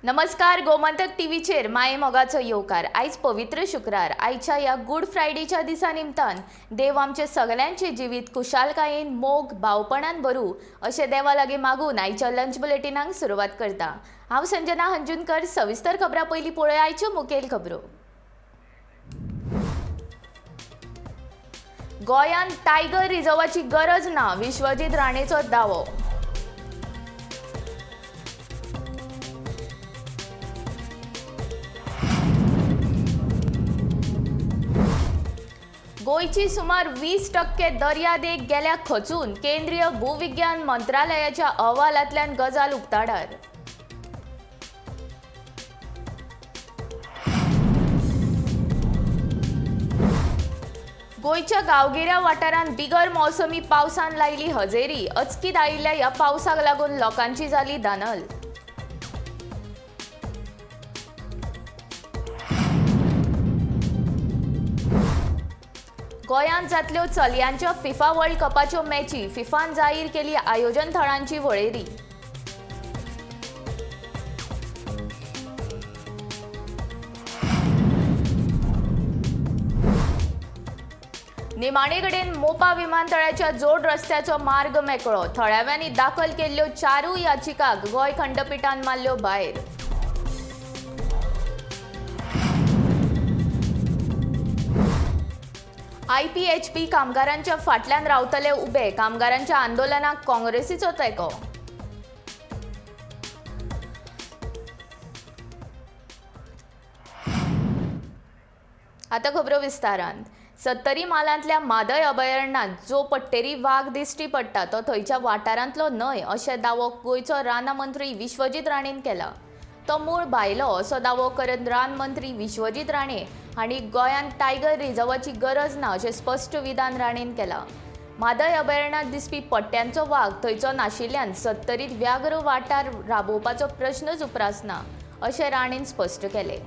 नमस्कार गोमंतक टीव्हीचेर माये मोगाचो येवकार. आयज पवित्र शुक्रार. आयच्या ह्या गुड फ्रायडेच्या दिसा निमतान देव आमचे सगल्यांचे जिवीत खुशालकायेन मोग भावपणान भरू अशें देवा लागीं मागून आयच्या लंच बुलेटिनाक सुरवात करता. हांव संजना हंजुनकर. सविस्तर खबरां पयलीं पळोवया आयच्यो मुखेल खबरो. गोंयांत टायगर रिझर्वाची गरज ना, विश्वजीत राणेचो दावो. गोंयची सुमार 20% दर्यादेग गेल्या खचून, केंद्रीय भूविज्ञान मंत्रालयाच्या अहवालांतल्यान गजाल उक्ताडार. गोंयच्या गांवगिऱ्या वाठारांत बिगर मौसमी पावसान लायली हजेरी. अचकीत आयिल्ल्या ह्या पावसाक लागून लोकांची जाली दानल. गोंयांत जातल्यो चलयांच्या फिफा वर्ल्ड कपाच्यो मॅची, फिफान जाहीर केली आयोजन थळांची वळेरी. निमाणे कडेन मोपा विमानतळाच्या जोड रस्त्याचो मार्ग मेकळो. थळाव्यांनी दाखल केल्ल्यो चारूय याचिकाक गोंय खंडपिठान मारल्यो भायर. आयपीएचपी कामगारांच्या फाटल्यान रावतले उबे. कामगारांच्या आंदोलनाक काँग्रेसीचो तेंको. आतां खबरो विस्तारान. सत्तरी म्हालांतल्या म्हादय अभयारण्यांत जो पट्टेरी वाग दिश्टी पडटा तो थंयच्या वाठारांतलो न्हय अशें दावो गोंयचो रान मंत्री विश्वजीत राणेन केला. तो मूळ भायलो असो दावो करत रान मंत्री विश्वजीत राणे हांणी गोंयांत टायगर रिझर्वाची गरज ना अशें स्पश्ट विधान राणेन केलां. म्हादय अभयारण्यांत दिसपी पट्ट्यांचो वाग थंयचो नाशिल्ल्यान सत्तरीत व्याघ्र वाठार राबोवपाचो प्रश्नच उप्रासना अशें राणेन स्पश्ट केलें.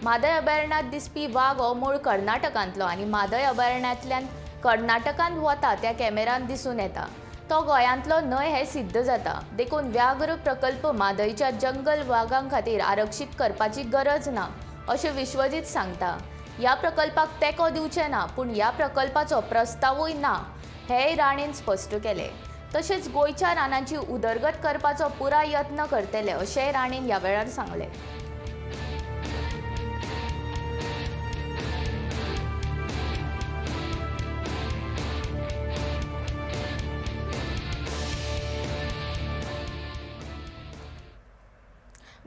म्हादय अभयारण्यांत दिसपी वाग हो मूळ कर्नाटकांतलो आनी म्हादय अभयारण्यांतल्यान कर्नाटकांत वता त्या कॅमेरान दिसून येता. तो गोंयांतलो न्हय हें सिद्ध जाता. देखून व्याघ्र प्रकल्प म्हादयच्या जंगल वागां खातीर आरक्षीत करपाची गरज ना अशें विश्वजीत सांगता. ह्या प्रकल्पाक तेंको दिवचे ना, पूण ह्या प्रकल्पाचो प्रस्तावूय ना हेंय राणेन स्पश्ट केलें. तशेंच गोंयच्या रानांची उदरगत करपाचो पुराय यत्न करतले अशेंय राणेन ह्या वेळार सांगलें.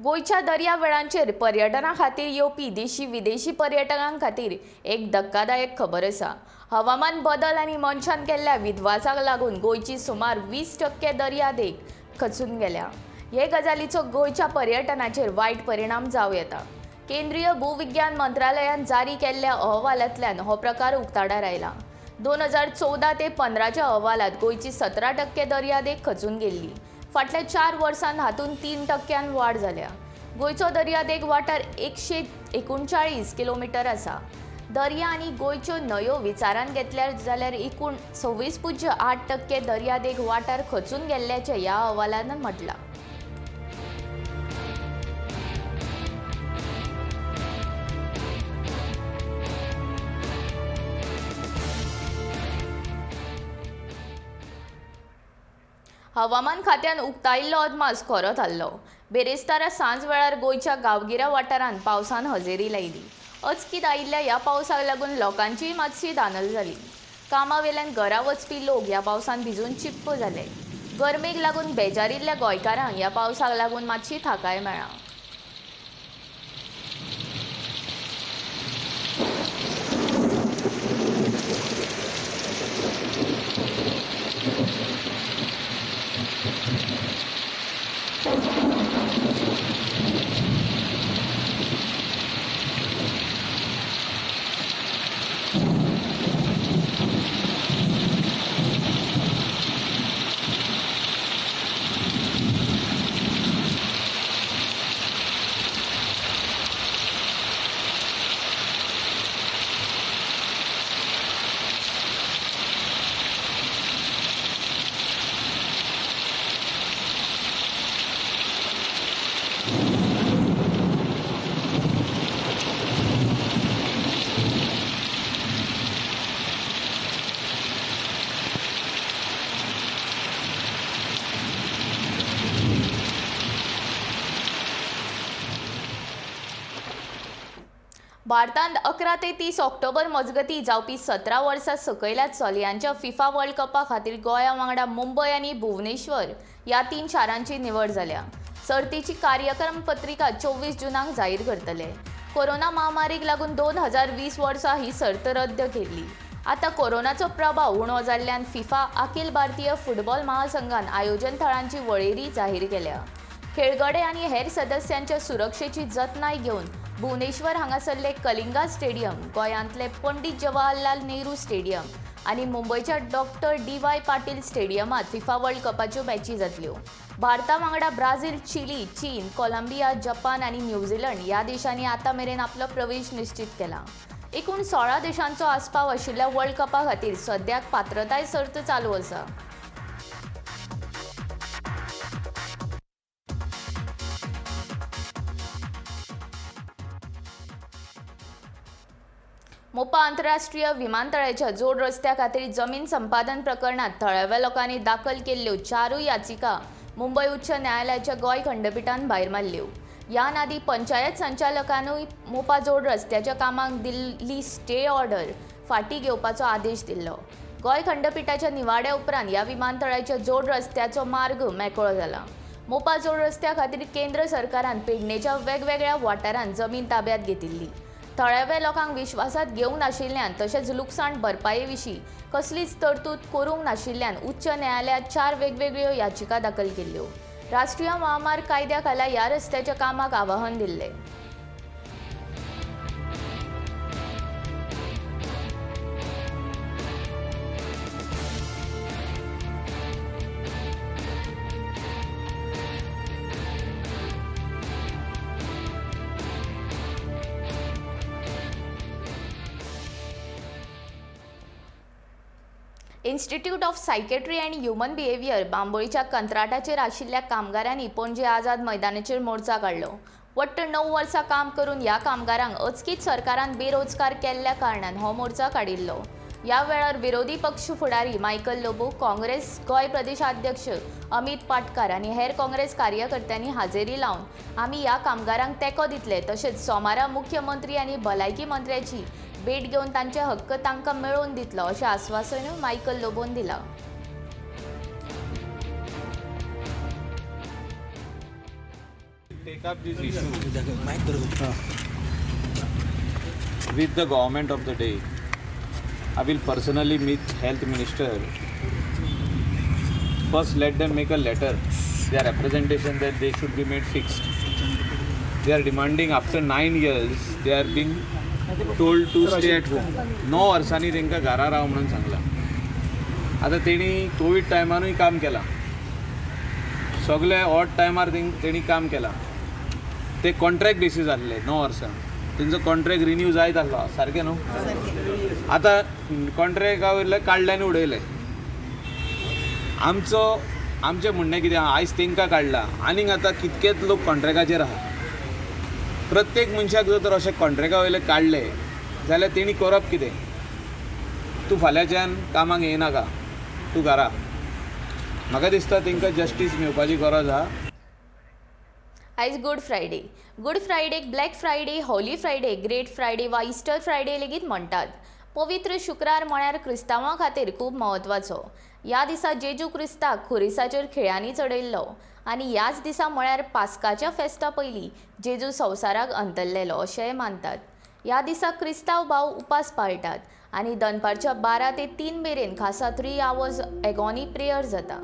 गोंयच्या दर्यावेळांचेर पर्यटना खातीर येवपी देशी विदेशी पर्यटकां खातीर एक धक्कादायक खबर आसा. हवामान बदल आनी मनशान केल्ल्या विध्वासाक लागून गोंयची सुमार 20% दर्यादेग खचून गेल्या. हे गजालीचो गोंयच्या पर्यटनाचेर वायट परिणाम जावं येता. केंद्रीय भूविज्ञान मंत्रालयान जारी केल्ल्या अहवालांतल्यान हो प्रकार उक्ताडार आयला. 2014 ते 15च्या अहवालांत गोंयची 17% दर्यादेग खचून गेल्ली. फाटल्या 4 वर्सांत हातूंत 3% वाड जाल्या. गोंयचो दर्यादेग वाठार 139 किलोमिटर आसा. दर्या आनी गोंयच्यो न्हंयो विचारांत घेतल्यार जाल्यार एकूण 26.8% दर्यादेग वाठार खचून गेल्ल्याचें ह्या अहवालान म्हटलां. हवामान खात्यान उक्तायिल्लो अदमास खरो थारलो. बेरेस्तारा सांज वेळार गोंयच्या गांवगिऱ्या वाठारांत पावसान हजेरी लायली. अचकीत आयिल्ल्या ह्या पावसाक लागून लोकांचीय मातशी दानल जाली. कामावेल्यान घरा वचपी लोक ह्या पावसान भिजून चिप्प जाले. गरमेक लागून बेजारिल्ल्या गोंयकारांक ह्या पावसाक लागून मातशी थाकाय मेळ्ळा. भारतांत 11 ते 30 ऑक्टोबर मजगतीं जावपी 17 वर्सां सकयल्या चलयांच्या फिफा वर्ल्ड कपा खातीर गोंया वांगडा मुंबय आनी भुवनेश्वर ह्या 3 शारांची निवड जाल्या. सर्तीची कार्यक्रम पत्रिका 24 जूनाक जाहीर करतले. कोरोना महामारीक लागून 2020 वर्सा ही सर्त रद्द केल्ली. आतां कोरोनाचो प्रभाव उणो जाल्ल्यान फिफा अखिल भारतीय फुटबॉल महासंघान आयोजन थळांची वळेरी जाहीर केल्या. खेळगडे आनी हेर सदस्यांच्या सुरक्षेची जतनाय घेवन भुवनेश्वर हांगासरले कलिंगा स्टेडियम, गोंयांतले पंडित जवाहरलाल नेहरू स्टेडियम आनी मुंबयच्या डॉक्टर डी.वाय. पाटील स्टेडियमांत फिफा वर्ल्ड कपाच्यो मॅची जातल्यो. भारता वांगडा ब्राझील, चिली, चीन, कोलंबिया, जपान आनी न्यूझीलंड ह्या देशांनी आतां मेरेन आपलो प्रवेश निश्चित केला. एकूण 16 देशांचो आस्पाव आशिल्ल्या वर्ल्ड कपा खातीर सद्याक पात्रताय सर्त चालू आसा. मोपा आंतरराष्ट्रीय विमानतळाच्या जोड रस्त्या खातीर जमीन संपादन प्रकरणात थळाव्या लोकांनी दाखल केल्ल्यो 4 याचिका मुंबय उच्च न्यायालयाच्या गोंय खंडपिठान भायर मारल्यो. ह्यान आदीं पंचायत संचालकानूय मोपा जोड रस्त्याच्या कामाक दिल्ली स्टे ऑर्डर फाटीं घेवपाचो आदेश दिल्लो. गोंय खंडपिठाच्या निवाड्या उपरांत ह्या विमानतळाच्या जोड रस्त्याचो मार्ग मेकळो जाला. मोपा जोड रस्त्या खातीर केंद्र सरकारान पेडणेच्या वेगवेगळ्या वाठारांत जमीन ताब्यात घेतिल्ली. थळाव्या लोकांक विश्वासात घेवंक नाशिल्ल्यान तशेंच लुकसाण भरपाये विशीं कसलीच तरतूद करूंक नाशिल्ल्यान उच्च न्यायालयांत 4 वेगवेगळ्यो याचिका दाखल केल्ल्यो. राष्ट्रीय महामार्ग कायद्या खाला ह्या रस्त्याच्या कामाक आवाहन दिल्लें. Institute of psychiatry and human behaviour बांबोळीच्या कंत्राटाचेर आशिल्ल्या कामगारांनी पणजे आझाद मैदानाचेर मोर्चा काडलो. वट्ट 9 वर्सां काम करून ह्या कामगारांक अचकीत सरकारान बेरोजगार केल्ल्या कारणान हो मोर्चा काडिल्लो. ह्या वेळार विरोधी पक्ष फुडारी मायकल लोबो, काँग्रेस गोंय प्रदेशाध्यक्ष अमित पाटकार आनी हेर काँग्रेस कार्यकर्त्यांनी हाजेरी लावन आमी ह्या कामगारांक तेंको दितले, तशेंच सोमारा मुख्यमंत्री आनी भलायकी मंत्र्याची भेट घेवन तांचे हक्क तांकां मेळोवन दितलो अशें आस्वासनूय मायकल लोबोन दिलां. Take up this issue with the government of the day. I will personally meet health minister. First, let them make a letter, their representation that they should be made fixed. They are demanding after 9 years, they are being told to stay at home. 9 वर्सांनी तांकां घरा राव म्हणून सांगलां. आतां तेणी Covid टायमारूय काम केलां, सगळे ऑड टायमार तेणी काम केलां. ते कॉन्ट्रॅक्ट बेसीस आसले 9 वर्सां, तेंचो कॉन्ट्रॅक्ट रिन्यू जायत आसलो सारकें न्हू. आतां कॉन्ट्रॅक्टा वयले काडले आनी उडयले. आमचो आमचें म्हणणें कितें आहा, आयज तांकां काडला आनीक आतां कितकेच लोक कॉन्ट्रॅक्टाचेर आहा. प्रत्येक मनशाक जर तर अशें कॉन्ट्रॅक्टा वयले काडले जाल्यार तेणी करप कितें? तूं फाल्यांच्यान कामाक येयनाका, तूं घरा. म्हाका दिसता तांकां जस्टीस मेळपाची गरज आहा. आयज गुड फ्रायडे. गुड फ्रायडेक Black Friday, Holy Friday, Great Friday वा इस्टर फ्रायडे लेगीत म्हणटात. पवित्र शुक्रार म्हळ्यार क्रिस्तांवां खातीर खूब म्हत्वाचो. ह्या दिसा जेजू क्रिस्ताक खुरिसाचेर खिळ्यांनी चडयल्लो आनी ह्याच दिसा म्हळ्यार पास्काच्या फेस्ता पयलीं जेजू संवसाराक अंतरलेलो अशेंय मानतात. ह्या दिसा क्रिस्तांव भाव उपास पाळटात आनी दनपारच्या 12 ते 3 मेरेन खासा 3 आवर्स एगॉनी प्रेयर जाता.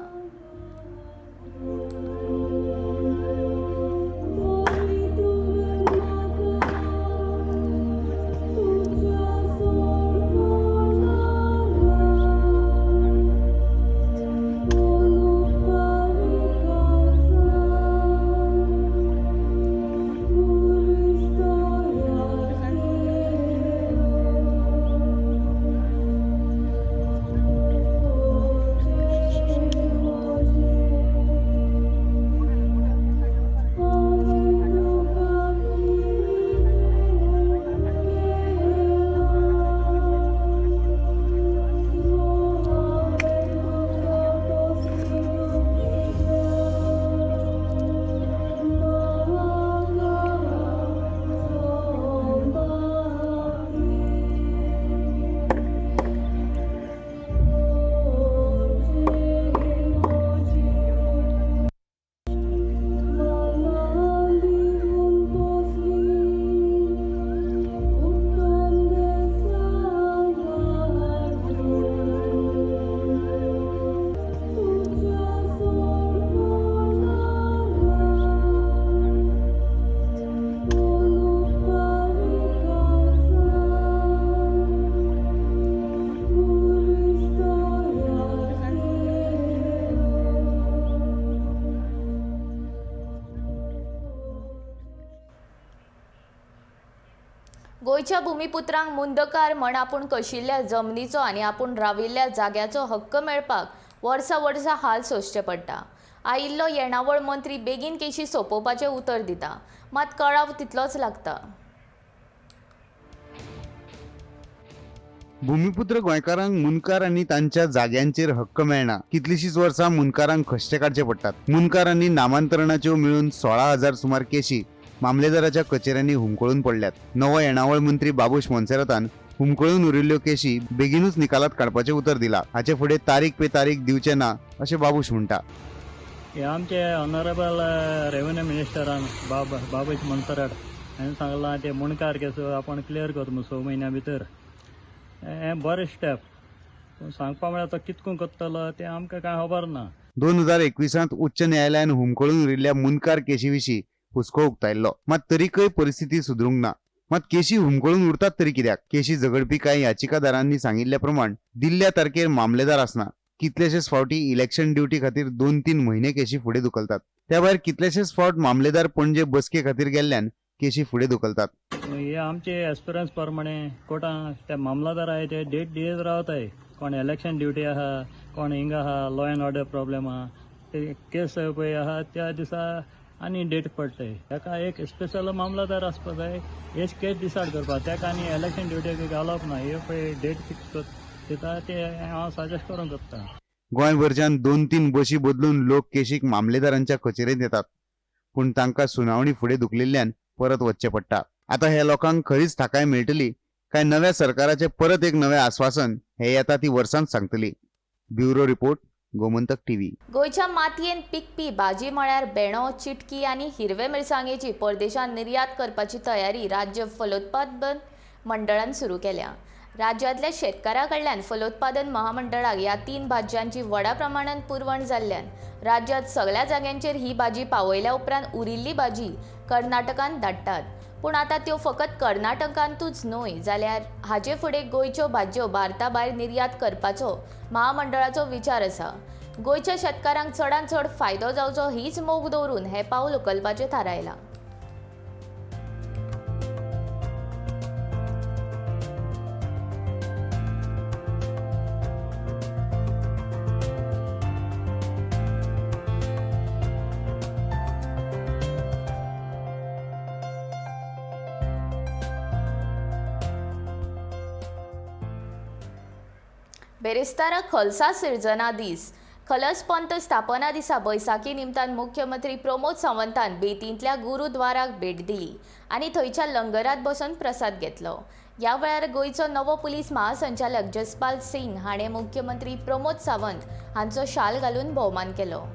गोंयच्या भुमिपुत्रांक मुंदकार म्हण आपूण कशिल्ल्या जमनीचो आनी आपूण राविल्ल्या जाग्याचो हक्क मेळपाक वर्सा वर्सा हाल सोंसचे पडटा. आयिल्लो येणावळ मंत्री बेगीन केशी सोंपोवपाचें उतर दिता, मात कळाव तितलोच लागता. भूमिपुत्र गोंयकारांक मुनकार आनी तांच्या जाग्यांचेर हक्क मेळना. कितलीशीच वर्सां मुनकारांक कश्टे काडचे पडटात. मुनकार आनी नामांतरणाच्यो मेळून 16,000 सुमार केशी मामलेदाराच्या कचेऱ्यांनी हुमकळून पडल्यात. नवो येणावळ मंत्री बाबूश मोन्सेरातान हुमकळून उरिल्ल्यो केशी बेगीनूच निकालात काडपाचें उतर दिला. हाचे फुडें तारीख पे तारीख दिवचे ना अशें बाबूश म्हणटा. हे आमचे ऑनरेबल रेवेन्यू मिनिस्टरान बाबूश मोन्सेरात हांणी सांगलां ते मुणकार केस आपूण क्लियर करता म्हूण 6 म्हयन्या भितर. हें बरें स्टेप, पूण सांगपा म्हळ्यार तो कितको करतलो तें आमकां कांय खबर ना. 2021 उच्च न्यायालयान हुमकळून उरिल्ल्या मुनकार केशी विशीं हुस्को उक्तायल्लो, मात तरीकय परिस्थिती सुदरूंक ना. मात केशी हुमकळून उरतात तरी कित्याक? केशी झगडपी कांय याचिकादारांनी सांगिल्ल्या प्रमाण दिल्ल्या तारखेर मामलेदार आसना. कितलेशेच फावटी इलेक्शन ड्युटी खातीर 2-3 म्हयने केशी फुडें धुकलतात. त्या भायर कितलेशेच फावट मामलेदार पणजे बसके खातीर गेल्ल्यान केशी फुडें धुकलतात. हे आमचे एक्सपिरियन्स प्रमाणे कोर्टां ते मामलादार आहाय ते डेट दियत रावताय. कोण इलेक्शन ड्युटी आहा, कोण हिंगा आहा, लॉ एंड ऑर्डर प्रॉब्लेम आहा, ते केस पळय आहा त्या दिसा आनी डेट पडटाय. ताका एक स्पेशल मामलादार आसपा जाय, हेच केस डिसायड करपाक. ताका आनी इलेक्शन ड्युटीक घालप ना. हे पळय डेट फिक्स दिता ते हांव सजेस्ट करूंक सोदता. गोंयभरच्यान 2-3 बशी बदलून लोक केशीक मामलेदारांच्या कचेरेंत येतात, पूण तांकां सुनावणी फुडें धुकलिल्ल्यान परत वचचें पडटा. आतां ह्या लोकांक खरीच थाकाय मेळटली काय नव्या सरकाराचें परत एक नवें आस्वासन हें येता ती वर्सांच सांगतली. Bureau report, Gomantak TV. गोंयच्या मातयेन पिकपी भाजी म्हळ्यार भेंडो, चिटकी आनी हिरवे मिरसांगेची परदेशांत निर्यात करपाची तयारी राज्य फलोत्पादन मंडळान सुरू केल्या. राज्यांतल्या शेतकारां कडल्यान फलोत्पादन महामंडळाक ह्या 3 भाजयांची व्हडा प्रमाणांत पुरवण जाल्ल्यान राज्यांत सगळ्या जाग्यांचेर ही भाजी पावयल्या उपरांत उरिल्ली भाजी कर्नाटकांत धाडटात. पूण आतां त्यो फकत कर्नाटकांतूच न्हय जाल्यार हाचे फुडें गोंयच्यो भाजयो भारता भायर निर्यात करपाचो महामंडळाचो विचार आसा. गोंयच्या शेतकारांक चडांत चड फायदो जावचो हीच मोग दवरून हें पावल उखलपाचें थारायलां. बेरेस्तारा खलसा सिर्जना दीस खलस पंथ स्थापना दिसा बैसाखी निमतान मुख्यमंत्री प्रमोद सावंतान बेतींतल्या गुरुद्वाराक भेट दिली आनी थंयच्या लंगरात बसून प्रसाद घेतलो. ह्या वेळार गोंयचो नवो पुलीस महासंचालक जसपाल सिंग हाणें मुख्यमंत्री प्रमोद सावंत हांचो शाल घालून भोवमान केलो.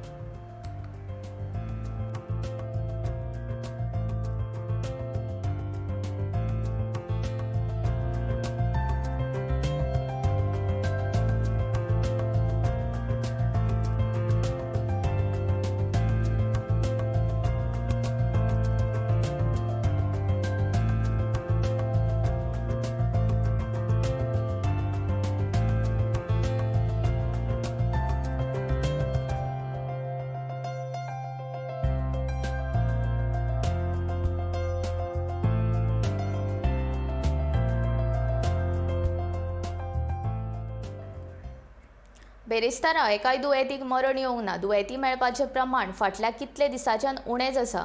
बेरेस्तारा एकाय दुयेंतीक मरण येवंक ना. दुयेंती मेळपाचें प्रमाण फाटल्या कितले दिसांच्यान उणेंच आसा.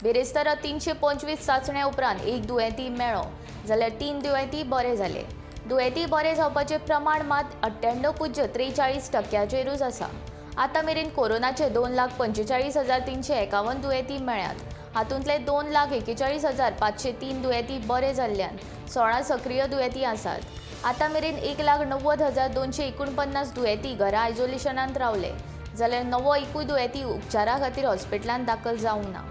बेरेस्तारा 325 चांचण्या उपरांत 1 दुयेंती मेळ्ळो जाल्यार 3 दुयेंती बरे जाले. दुयेंती बरे जावपाचें प्रमाण मात 98.43% आसा. आतां मेरेन कोरोनाचे 2,45,351 दुयेंती मेळ्ळ्यात. हातूंतले 2,41,503 दुयेंती बरे जाल्ल्यान 16 सक्रीय दुयेंती आसात. आतां मेरेन 1,90,249 दुयेंती घरा आयसोलेशनांत रावले जाल्यार नवो एकूय दुयेंती उपचारा खातीर हॉस्पिटलांत दाखल जावंक ना.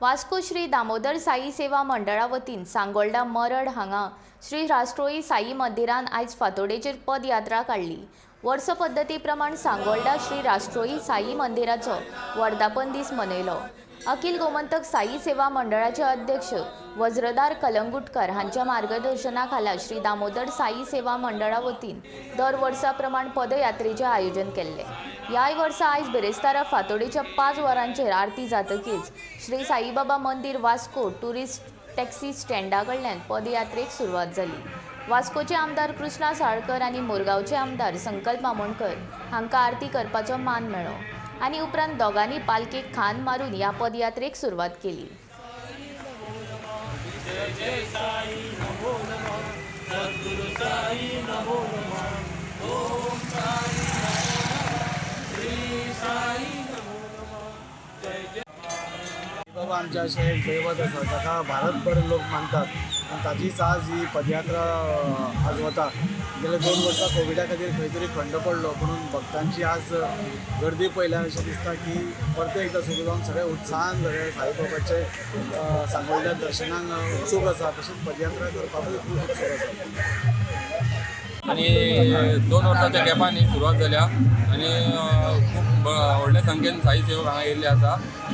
वास्को श्री दामोदर साई सेवा मंडळा वतीन सांगोल्डा मरड हांगा श्री राष्ट्रोई साई मंदिरान आयज फांतोडेचेर पदयात्रा काडली. वर्स पद्दती प्रमाण सांगोल्डा श्री राष्ट्रोई साई मंदिराचो वर्धापन दीस मनयलो. अखिल गोमंतक साई सेवा मंडळाचे अध्यक्ष वज्रदार कलंगुटकर हांच्या मार्गदर्शना खाला श्री दामोदर साई सेवा मंडळा वतीन दर वर्सा प्रमाण पदयात्रेचें आयोजन केल्लें. ह्याय वर्सा आयज बिरेस्तारा फांतोडेच्या 5 वरांचेर आरती जातकीच श्री साईबाबा मंदीर वास्को टुरिस्ट टॅक्सी स्टँडा कडल्यान पदयात्रेक सुरवात जाली. वास्कोचे आमदार कृष्णा साळकर आनी मुरगांवचे आमदार संकल्प आमोणकर हांकां आरती करपाचो मान मेळ्ळो आनी उपरांत दोगांनी पालखेक खांद मारून ह्या पदयात्रेक सुरवात केली. बाबा आमच्या अशें एक दैवत आसा जाका भारतभर लोक मानतात आनी ताचीच आज ही पदयात्रा आज वता. गेल्या 2 वर्सां कोविडा खातीर खंय तरी खंड पडलो, पुणून भक्तांची आज गर्दी पळयल्यार अशें दिसता की परते एकदां सुरू जावन सगळे उत्साहान सगळे साईबाबाचे सांगोल्ड्या दर्शनाक उत्सूक आसा, तशेंच पदयात्रा करपाकूय खूब उत्सूक आसा. आनी 2 वर्साच्या गॅपान ही सुरवात जाल्या आनी खूब व्हडल्या संख्येन साई सेवक हांगा येयल्ले आसा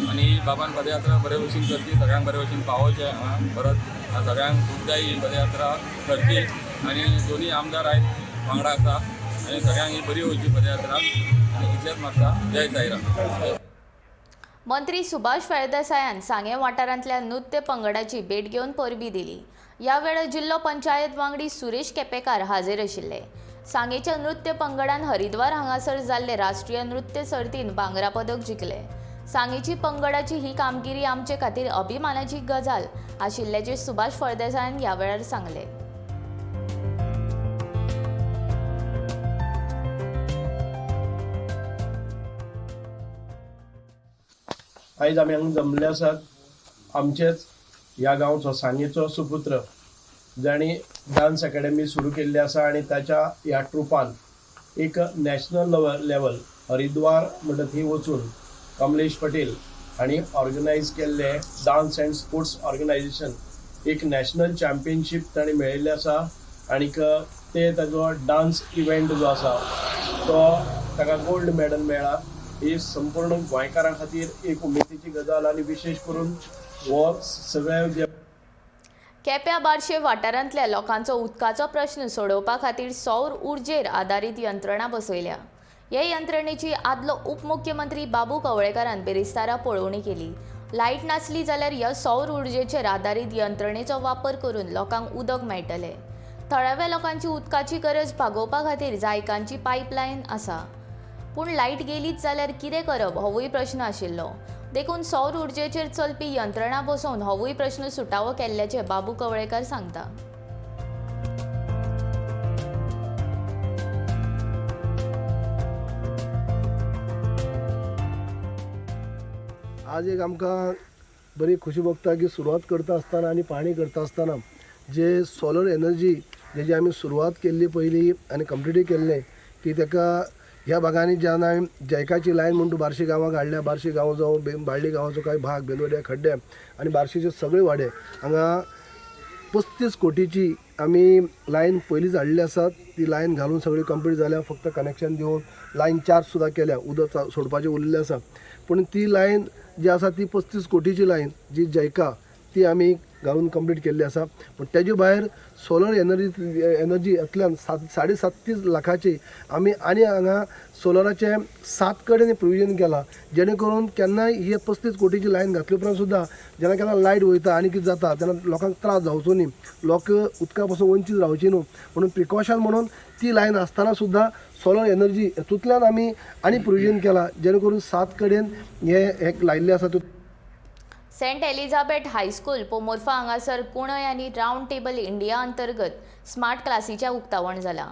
आनी बाबान पदयात्रा बरे भशेन करची, सगळ्यांक बरे भशेन पावोवचें हांगा परत सगळ्यांक खूब जाय ही पदयात्रा करची आनी दोनी आमदार आयज वांगडा आसा आनी सगळ्यांक ही बरी वयची पदयात्रा आनी इतलेंच मागता. जय साईराम. मंत्री सुभाष फळदेसायान सांगें वाठारांतल्या नृत्य पंगडाची भेट घेवन परबी दिली. ह्या वेळार जिल्लो पंचायत वांगडी सुरेश केपेकार हाजीर आशिल्ले. सांगेच्या नृत्य पंगडान हरिद्वार हांगासर जाल्ले राष्ट्रीय नृत्य सर्तीन भांगरा पदक जिखले. सांगेची पंगडाची ही कामगिरी आमचे खातीर अभिमानाची गजाल आशिल्ल्याचें सुभाष फळदेसायान ह्या वेळार सांगलें. आयज आमी हांगा जमले आसात आमचेच ह्या गांवचो सांगेचो सुपुत्र जाणी डान्स एकेडमी सुरू केल्ली आसा आनी ताच्या ह्या ट्रुपान एक नॅशनल लेवल हरिद्वार म्हणटा थंय वचून कमलेश पटेल हांणी ऑर्गनायज केल्ले डान्स अँड स्पोर्ट्स ऑर्गनायजेशन एक नॅशनल चॅम्पियनशीप ताणें मेळयल्लें आसा आनीक ते ताजो डान्स इव्हेंट जो आसा तो ताका गोल्ड मेडल मेळ्ळा. ही संपूर्ण गोंयकारां खातीर एक उमेदीची गजाल आनी विशेश करून हो सगळे केप्यां बार्शे वाठारांतल्या लोकांचो उदकाचो प्रश्न सोडोवपा खातीर सौर उर्जेर आदारीत यंत्रणा बसयल्या. हे यंत्रणेची आदलो उपमुख्यमंत्री बाबू कवळेकारान बिरेस्तारा पळोवणी केली. लायट नासली जाल्यार ह्या सौर उर्जेचेर आदारीत यंत्रणेचो वापर करून लोकांक उदक मेळटलें. थळाव्या लोकांची उदकाची गरज भागोवपा खातीर जायकांची पायपलायन आसा, पूण लायट गेलीच जाल्यार कितें करप होवूय प्रश्न आशिल्लो. देखून सौर उर्जेचेर चलपी यंत्रणा बसोवन होवूय प्रश्न सुटावो केल्ल्याचें बाबू कवळेकार सांगता. आज एक आमकां बरी खुशी भोगता की सुरवात करता आसतना आनी पाणी करता आसतना जे सोलर एनर्जी जेजी आमी सुरवात केल्ली पयली आनी कंप्लिटूय केल्लें की ताका ह्या भागांनी जेन्ना जैकाची लायन म्हूण तूं बार्शी गांवाक हाडल्या, बार्शी गांव जावं बाळ्ळी गांवाचो कांय भाग, बेनवड्या, खड्डे आनी बार्शीचे सगळे वाडे हांगा 35 कोटीची आमी लायन पयलींच हाडलेली आसात. ती लायन घालून सगळी कंप्लीट जाल्या, फक्त कनेक्शन दिवन लायन चार्ज सुद्दां केल्या, उदक सोडपाचें उरलेलें आसा. पूण ती लायन जी आसा ती 35 कोटीची लायन जी जैका ती आमी घालून कंप्लीट केल्ली आसा. पूण तेजे भायर सोलर एनर्जी हातल्यान 7.5 लाखाची आमी आनी हांगा सोलराचे 7 कडेन प्रोविजन केलां, जेणे करून केन्नाय ही 35 कोटीची लायन घातले उपरांत सुद्दां जेन्ना केन्ना लायट वयता आनी कितें जाता तेन्ना लोकांक त्रास जावचो न्ही, लोक उदका पासून वंचीत रावची न्हू म्हणून प्रिकॉशन म्हणून ती लायन आसतना सुद्दां सोलर एनर्जी हेतूंतल्यान आमी आनी प्रोविजन केलां, जेणे करून 7 कडेन हे एक लायिल्लें आसा. सेंट एलिझाबेथ हायस्कूल पोमोर्फा हांगासर कुणय आनी रावंड टेबल इंडिया अंतर्गत स्मार्ट क्लासीचें उक्तावण जालां.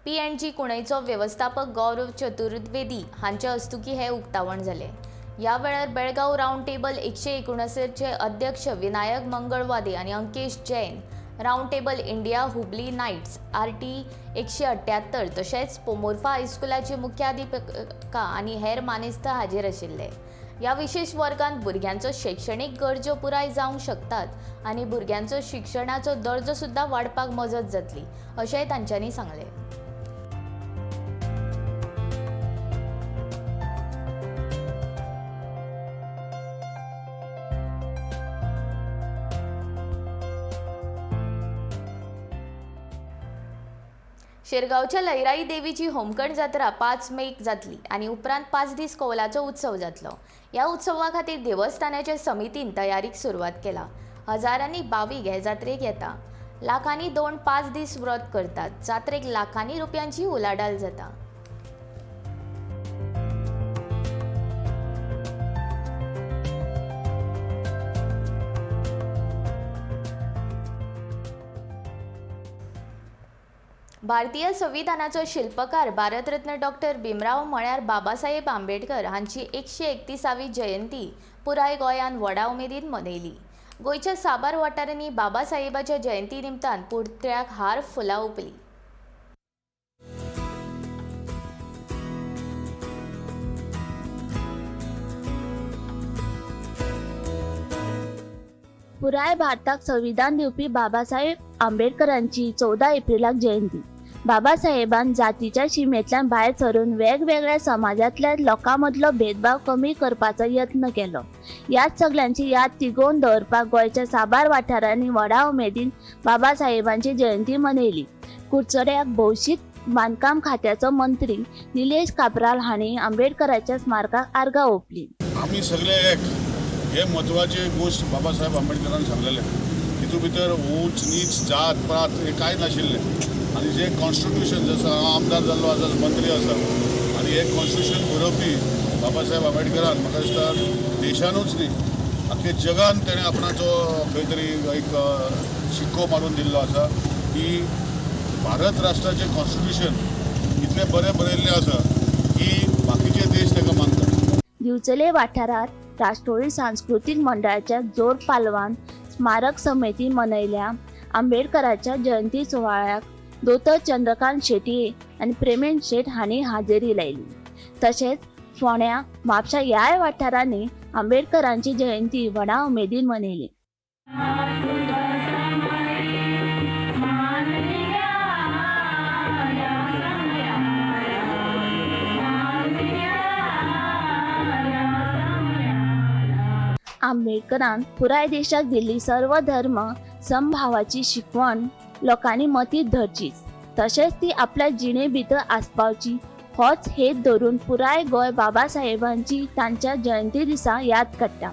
PNG कुणयचो वेवस्थापक गौरव चतुर्वेदी हांचे हस्तुकीं हें उक्तावण जालें. ह्या वेळार बेळगांव रावंड टेबल 169चे अध्यक्ष विनायक मंगळवादे आनी Ankesh Jain, round table India Hubli knights RT 178 तशेंच पोमोर्फा हायस्कुलाचे मुख्याध्यापिका आनी हेर मानेस्त हाजीर आशिल्ले. ह्या विशेष वर्गांत भुरग्यांचो शैक्षणीक गरजो पुराय जावंक शकतात आनी भुरग्यांचो शिक्षणाचो दर्जो सुद्दां वाडपाक मजत जातली अशेंय तांच्यांनी सांगलें. शिरगांवच्या लयराई देवीची होमखण जात्रा 5 मेक जातली आनी उपरांत 5 दीस कौलाचो उत्सव जातलो. ह्या उत्सवा खातीर देवस्थानाच्या समितीन तयारीक सुरवात केला. हजारांनी भावीक हे जात्रेक येता. लाखांनी 2-5 दीस व्रत करतात. जात्रेक लाखांनी रुपयांची उलाढाल जाता. भारतीय संविधानाचो शिल्पकार भारतरत्न डॉक्टर भीमराव म्हळ्यार बाबासाहेब आंबेडकर हांची 131वी जयंती पुराय गोंयांत व्हडा उमेदीन मनयली. गोंयच्या साबार वाठारांनी बाबासाहेबाच्या जयंती निमतान पुतळ्याक हार फुलां ओंपली. पुराय भारताक संविधान दिवपी बाबासाहेब आंबेडकरांची 14 एप्रिलाक जयंती. बाबासाहेबान जातीच्या शिमेंतल्यान भायर सरून वेगवेगळ्या समाजांतल्या लोकां मदलो भेदभाव कमी करपाचो यत्न केलो. ह्याच सगल्यांची याद तिगोवन दवरपाक गोंयच्या साबार वाठारांनी व्हडा उमेदीन बाबासाहेबांची जयंती मनयली. कुडचड्याक भौशीक बांदकाम खात्याचो मंत्री निलेश काब्राल हांणी आंबेडकराच्या स्मारकाक आर्गां ओंपली. आमी सगळे एक हे म्हत्वाची गोश्ट बाबासाहेब आंबेडकरान सांगलेले. तितू भितर उंच नीच जात पात हे कांय नाशिल्लें. आनी जे कॉन्स्टिट्युशन जसो हांव आमदार जाल्लो आसा, मंत्री आसा, आनी हे कॉन्स्टिट्युशन बरोवपी बाबासाहेब आंबेडकरान म्हाका दिसता देशानूच न्ही आख्खे जगान तेणें आपणाचो खंय तरी एक शिक्को मारून दिल्लो आसा की भारत राष्ट्राचें कॉन्स्टिट्युशन इतलें बरें बरयल्लें आसा की बाकीचे देश ताका मानतात. दिवचले वाठारांत राष्ट्रोळी सांस्कृतीक मंडळाच्या जोड पालवान स्मारक समिती मनयल्या आंबेडकराच्या जयंती सुवाळ्याक दोतोर चंद्रकांत शेटये आनी प्रेमेन शेट हांणी हाजेरी लायली. तशेंच फोंड्या म्हापशा ह्याय वाठारांनी आंबेडकरांची जयंती व्हडा उमेदीन मनयली. आंबेडकरान पुराय देशाक दिल्ली सर्व धर्म समभावाची शिकवण लोकांनी मतींत धरचीच, तशेंच ती आपल्या जिणे भितर आसपावची होच हेत धरून पुराय गोंय बाबासाहेबांची तांच्या जयंती दिसा याद काडटा.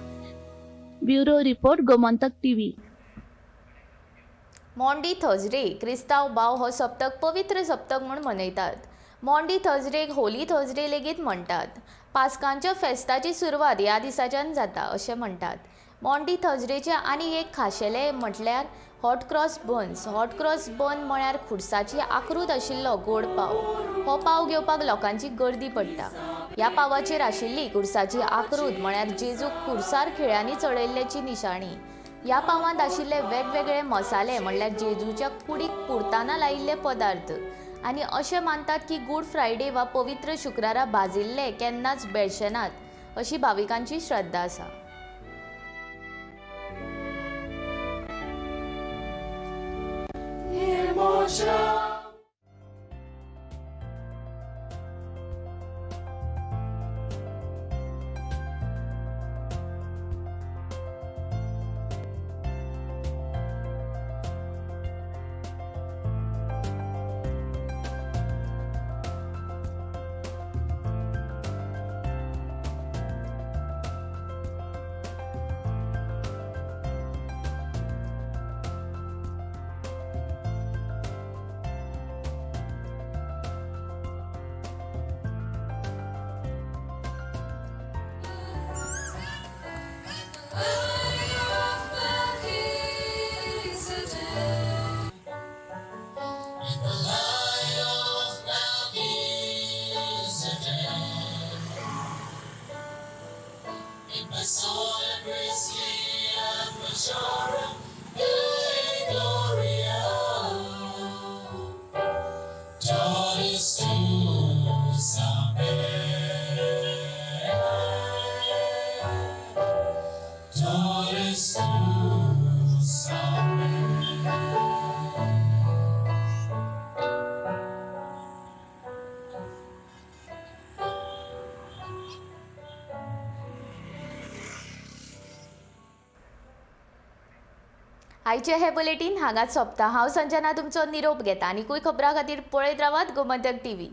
Bureau report, Gomantak TV. Maundy Thursday क्रिस्तांव भाव हो सप्तक पवित्र सप्तक म्हूण मनयतात. मॉन्डी थर्सडेक होली थर्सडे लेगीत म्हणटात. पास्कांच्या फेस्ताची सुरवात ह्या दिसाच्यान जाता अशें म्हणटात. मॉन्डी थर्सडेचें आनी एक खाशेलें म्हटल्यार hot cross buns. Hot cross bun म्हळ्यार खुरसाची आकृत आशिल्लो गोड पाव. हो पाव घेवपाक लोकांची गर्दी पडटा. ह्या पावाचेर आशिल्ली खुरसाची आकृत म्हळ्यार जेजूक खुरसार खिळ्यांनी चडयल्ल्याची निशाणी. ह्या पावांत आशिल्ले वेगवेगळे मसाले म्हणल्यार जेजूच्या कुडीक पुरताना लायिल्ले पदार्थ. आनी अशें मानतात की गूड फ्रायडे वा पवित्र शुक्रारा भाजिल्ले केन्नाच बेळशेनात अशी भाविकांची श्रद्धा आसा. आयचें हें बुलेटीन हांगाच सोंपता. हांव संजना तुमचो निरोप घेता. आनीकूय खबरां खातीर पळयत रावात गोमंतक टीव्ही.